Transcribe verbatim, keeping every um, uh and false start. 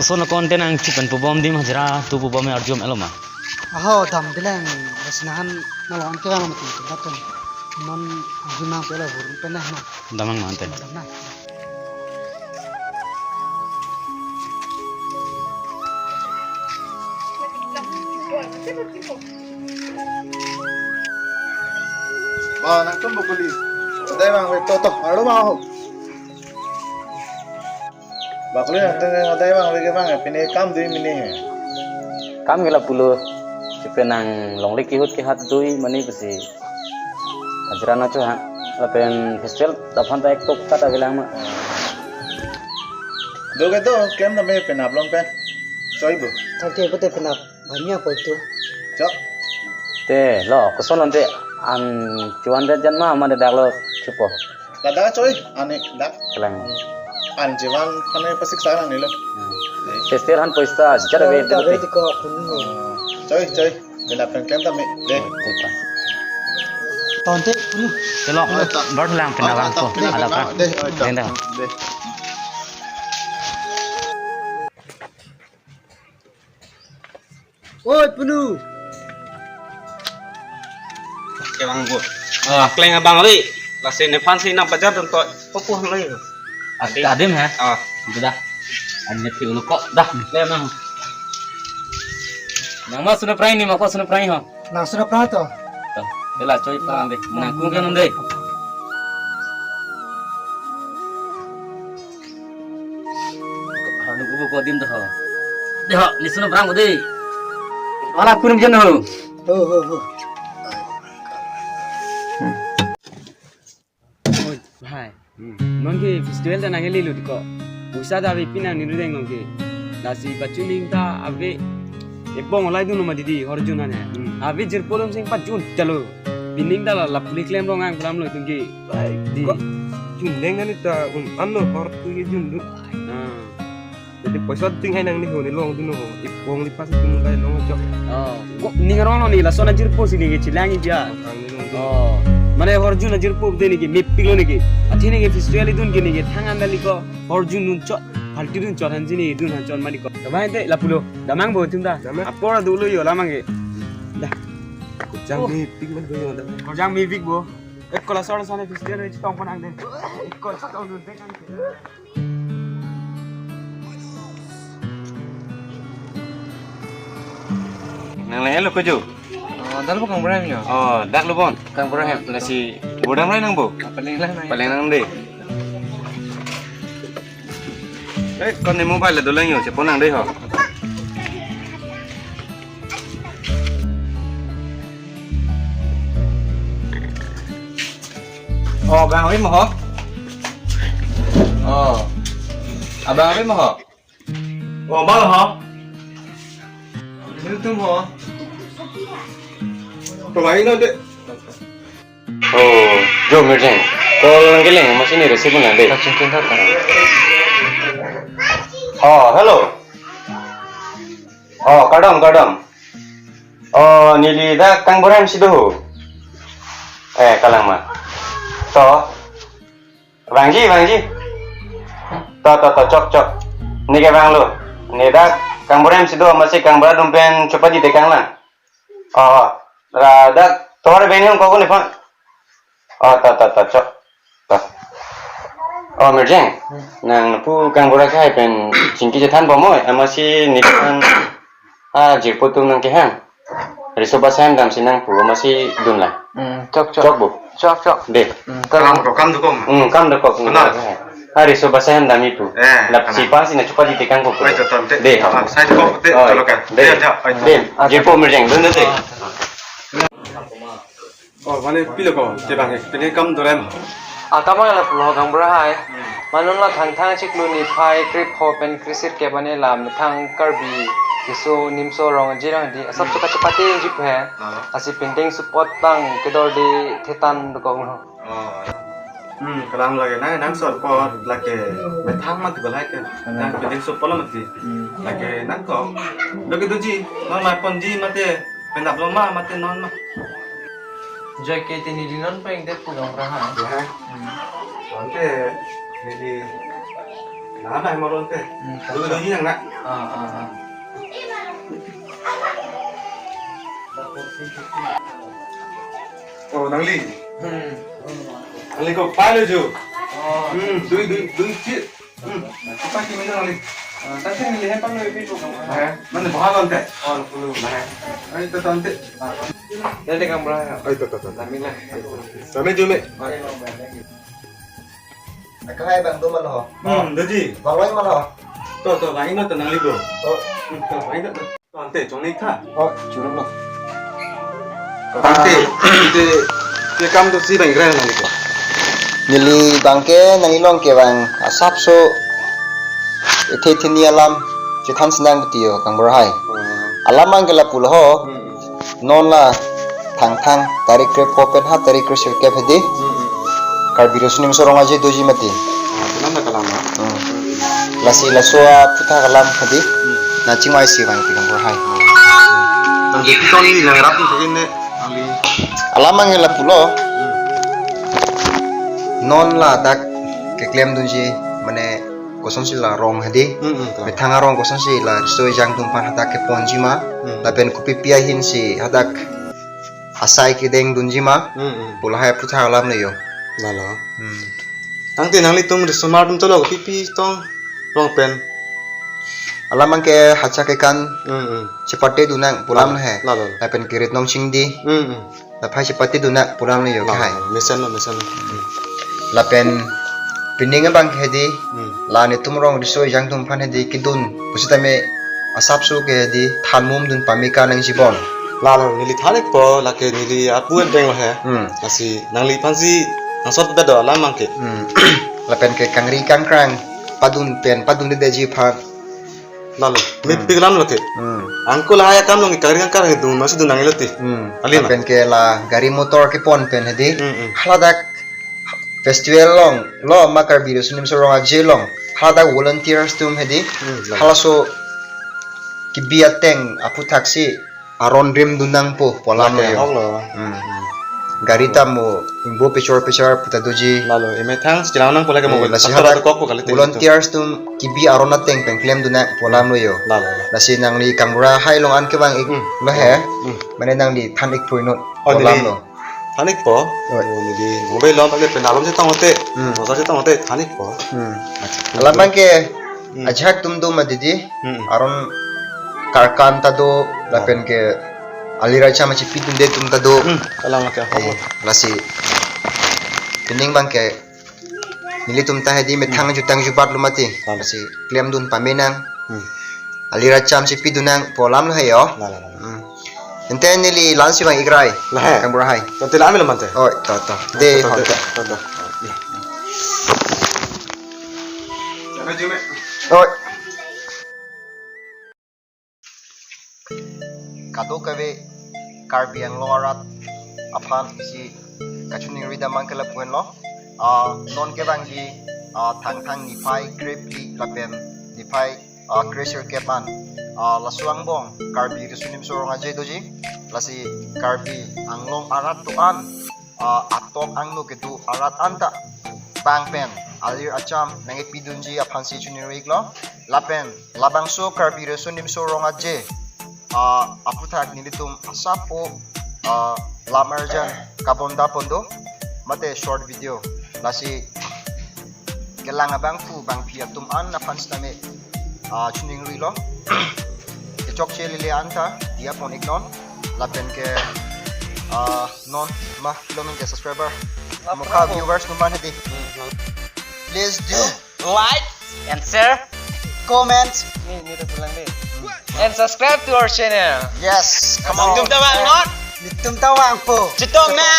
Lason akon te nangchipen pubom adim hajira tu pubom arjum eloma. Aho, dam bilang, lasi nanghan nalong kevang mati, tu daton. Non arjum nang pela burung penang na. Damang mante. Dam na. Ba, nangtum bukuli. Adai bang, wait, to, to, alo ma ho. Bakuli nangtum adai bang, wait, bang, pine kam dui mini he. Kam gila pulo. Chipen nang longle kihut kihat dui mani pasi. Hajira na cho ha. Lapen festival daphan ta ek tok kat avelang ma. Do ke do, klem na me penap long pe. Choi bo. Thank you, pute penap. Banyak po itu. Chok. Te lo, koson ante an chuan ret jan ma, ma de dak lo chupo. Ladak choi, ani dak. Kelang. An chuan ane pasik sarang ni lo. Hmm. Festival han poisa jar ve. Ka ve diko punu. Choi, choi. Bela pen klem ta me. De. Te pa. Tonte punu. Te lo, bar lang kena bang ko. Ada kan? De. Denda. De. Oi, punu. Kevang bo. Ah, kleng abang le. Lasi nephan si nang bajar dun to. Popo le. Adi. Adim he? Ah. Itu dah. Adi phi ulo ko. Dah, le nang. Nang ma sunu prai ni ma ko sunu prai ho. Nang sunu prai to. To, bela choi pa ande. Nang kung kan ande. Hanu kubu ko dim dah. Deh, ni sunu prang ko deh. Wala kurum jen ho. Ho, ho, ho. Oi, bhai. Hmm. Non ke festival ta nang heli lut ko. Puisa ta ave pin nang niru deng non ke. Lasi pachun ning ta ave. Ebong olai dun ma didi horjun ane. Hmm. Ave jirpo dun sing pachun chalo. Pining ta la la puli klem rong ang pram lo tung ke. Bai, di. Ko, jun deng nani ta un ano hor tu ye jun dun. Ah. Jadi poisa ting hai nang ni ho ni long dun ho. Ipong lipas dun kai long jok. Oh, ko ning rong lo ni lason ajirpo si ni ke chilang i dia. Ang ni long dun. Oh, mane horjun ajirpo de ni ke mepik lo ni ke. Athi ni ke festival dun ke ni ke thangan dali ko horjun dun chot. Halti dun chot hanji ni dun han chot mani ko. Damang te lapulo. Damang bo tum da. Damang. Apor dulu yo lamang ke. Dah. Jang Oh. Mepik man ko yo da. Ko jang mepik bo. Ek kola sor sane festival ni chitong pon ang de. Ek kol chitong dun de kan. Nang lahelo kojo? Oh, dal bo kang bora hem yo? Oh, dak lo bon. Kang bora hem. Lasi bodang lai nang bo? Paling lang nang. Paling lang de. Eh, kon ni mobile la dolang yo, chepo nang de ho. Oh, bang oi mo ho. Oh. Abang oi mo ho. Oh, bang ho. Sini tum ho. Provide na de. Oh, jo Mirjeng. Call nang kelang, masih ni receive nang de. Kacing kinta ta. Oh, hello. Oh, kardom, kardom. Oh, neli dak kang bora hem si do ho. Eh, kalang ma. To. Vangji, vangji. To, to, to, chok, chok. Ne ke vanglo. Ne dak kang bora hem si do, masi kang bora atum pen chopadi tekang lang. Oh, oh. Ra dak tovar venue ko ko ne phone. Oh, to, to, to, chok. To. Oh, Mirjeng. Hmm. Nang pu kang bora ke hai pen chingki chethan bomoi, amatsi ne kan. Ah, jirpo atum nang kehang. Riso basa hem dam si nang pu, amatsi dun lang. Hmm, chok, chok. Chok bo. Chok, chok. De. Hmm, kalang ko kam dokok. Hmm, kam dokok. Kalang. Ah, riso basa hem dam ipu. Eh, lap kalang. Si pa si na chopadi tekang ko. Oi, to, to, de. De. Ah, sai ko de, oh, to lo kan. De. De, ja, oi, to. De. Ah, jirpo Mirjeng, dun de. Oh, mane pilo ko, kevang ke, pine kam dorem. Ah, kam lapulo kang bora hai. Hmm. Mane non la Thangthang chiklo niphai krepho pen kresirkep ane la methang Karbi keso nimso rong jirang di. Asap, hmm, suka chepate jip he. Ah. Lasi painting support tang kedor di thetan dokok ho. Oh. Hmm, kalang lake nang, nang support lake methang mati ko lake. Nang painting support lo mati. Hmm. Lake nang ko. Lake doji, non ma ponji mate, penap lo ma mate non ma. Jai ke tini di non peng det pulang raha. Ya. Hmm. Ante neli Nana, hai malon te. Hmm, dulu dulu yang nak. Ah, ah, ah. Oh, nangli. Hmm. Nangli ko palo jo. Oh. Hmm, dui dui dui chi. Hmm. Apa sih minta nangli? Ah, tapi nangli hepan lo itu kok. Eh, mana bahan te? Oh, dulu. Nah. Ayo, tante. Nanti kamu lah. Ayo, tante, tante. Kami lah. Kami juga. Akhai bang do ma lo ho? Hmm, doji. Bang wai ma lo ho? To, to, bang ino to nangli do. Oh. Hmm, to, bang ino to. To ante, chongni tha. Oh, churuk lo. Ante, ante, ye kam do si bang gra nangli ko. Neli bang ke nangli long ke bang asapso ethe theni alam chethan sinang beti ho Kangbura hai. Hmm. Alam bang ke lapu lo ho. Hmm. Non la Thangthang tarik krepho pen ha tarik kresirkep hedi. Hmm, hmm. Karbi Riso Nimso Rong Aje doji mati. Ah, penam na kalang ma? Hmm. Lasi laso aphuthak alam hedi. Hmm. Na chingvai si bang pi Kangbura hai. Nang di piton ni nang rap ni ne. Nangli. Alam bang ke lapu lo. Hmm. Non ladak keklem dunji mane kosonsi la rong hedi. Hmm, hmm, kalang. Methang arong kosonsi la riso ejang atum aphan hadak keponji ma. Hmm. Lapen kopipi ahin si hadak asai kedeng dunji ma. Hmm, hmm. Pu lahai aphuthak alam lo jo. Lalo. Hmm. Tangte nanglitum risomar atum cholo kopipi tong rong pen. Alam bang ke hacha kekan. Hmm, hmm. Chepate dun nang pu alam lo he. Lalo. Lapen kirit nong chingdi. Hmm, hmm. Laphai chepate dun nang pu alam lo jo ke hai. Lalo. Mesen lo, mesen lo. Hmm. Lapen pining bang ke hedi. Hmm. La netum rong riso ejang atum aphan hedi kedun pusitame asapso ke hedi thanmum dun pame ka nangji bom. Lalo neli than-ikpo, lake neli apu en beng lo he. Hmm. Lasi nangliphan si nangsot bedo alam bang ke. Hmm. Lapen ke kangri kangkrang padun pen padundedeji aphan. Lalo, hmm, mepik alam lo ke. Hmm. Angko lahai akam long kangri kangkrang dun masi dun nanglo ti. Hmm. Ali ma? Lapen ke la gari motor kepon pen hedi. Hmm, hmm. Haladak festival along lo ma Karbi Riso Nimso Rong Aje along haladak volunteers atum hedi. Hmm, lalo. Halaso kebi ateng aphuthak si aron rim dun nangpo pu alam lo jo. Lake ahok lo. Hmm. Gari tamo ingbo pechor pechor puta doji. Lalo, emethang si chelang nangpo lake. Hmm, mo lasi ator hadak ator kok po kali te. Volunteers atum kebi aron ateng pen klem dun nang pu alam lo jo. Lalo, lalo. Lasi nangli Kangbura hai along an kevang-ik, hmm, lo he. Hmm. Mane nangli than-ikpo inut. Oh, pu alam neli lo. Than-ikpo. Oi. Oh, neli mobile lo patle pen alam chetong ote. Hmm. Mosa chetong ote than-ikpo. Hmm. Alam bang ke, hmm, ajahak atum do ma didi. Hmm. Aron karkan ta do, lapen ke alir acham chepi dunde atum ta do. Hmm. Kalang lake ahok lo. Eh, lasi pining bang ke nelitum ta hedi methang, hmm, jutang jubat lo mati. Lalo. Lasi klem dun pame nang. Hmm. Alir acham chepi dun nang pu alam lo he jo. Lalo, lalo. Hmm. Ante neli la-an si bang-ik rai. La he. Kangbura hai. Tante la-an melo mante. Oi, to, to. De, to, to, hon, to, to. To, to. Oi. Kadokave Karbi Anglong arat aphan isi kachiningri dam bang ke lapu henlo. Ah, non kevangji, ah, Thangthang niphai krephli lapen niphai, ah, kresirkep an, ah, laso angbong Karbi Riso Nimso Rong Aje doji. Lasi Karbi Anglong arat do-an, ah, atok angno kedo arat anta bang pen alir acham nangkepi dunji aphan si chiningri-iklo. Lapen labangso Karbi Riso Nimso Rong Aje, ah, aphuthak nelitum asap o, ah, lam arjan kabonda pon do mate short video. Lasi kelang abangphu bangphi atum an aphan sitame, ah, chiningrilo. Kechokche lele anta diya pon-iknon. Lapen ke, ah, non ma kilomin ke subscriber. Mukha viewers atum aphan hedi. Please do like and share, comment. Ni, ni to pulang deh. And subscribe to our channel. Yes, come on. Tum tawang not? Tum tawang po. Chetong na.